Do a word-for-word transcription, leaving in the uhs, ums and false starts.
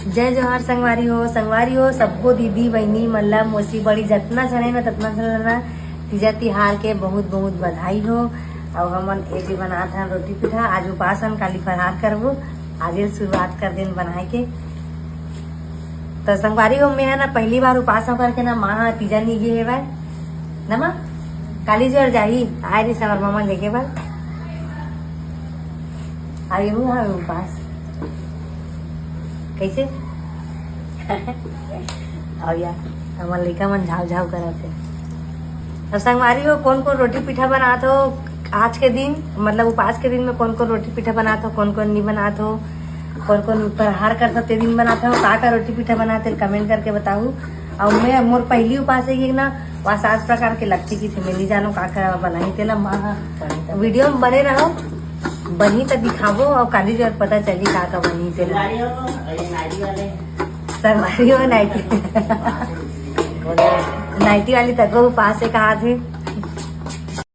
जय जोहार संगवारी हो, संगवारी हो, सबको दीदी, बहिनी, मल्ला, मौसी, बड़ी, जतना झन हे ना, ततना झन ला ना तीजा तिहार के बहुत बहुत बधाई हो। अउ हमन ए दे बनात हन रोटी पीठा। आज उपास हन, काली फरहार करबो। आज ले शुरुआत कर देन बनाए के। तो संगवारी हो, मैं ह ना पहली बार उपास होकर के ना माँ ह तीजा नी गे हेवय ना माँ, काली जोर जाही, आए रही हमर मामा लेके बर। अउ एहू हवे उपास। कैसे? अउ यार, हमर लइका मन झाव झाव करत हे। अब संगवारी हो, कौन कौन रोटी पीठा बनात हो आज के दिन, मतलब उपास के दिन में कौन कौन रोटी पीठा बनात हो, कौन कौन नहीं बनात हो, कौन कौन फरहार करत हो ते दिन बनात हो, का का रोटी पीठा बनात हो, कमेंट करके बताऊ। अउ मैं, मोर पहली उपास हे कि ना, वह सात प्रकार के लक्की की थी, मैं नहीं जानों का का बनाही तेला माँ। वीडियो में बने रहो, बनी तो दिखाबो अउ काली जो पता चली का का बनी तेला। संगवारी हो, नाइटी, नाइटी वाली तको उपास हे कहा थे।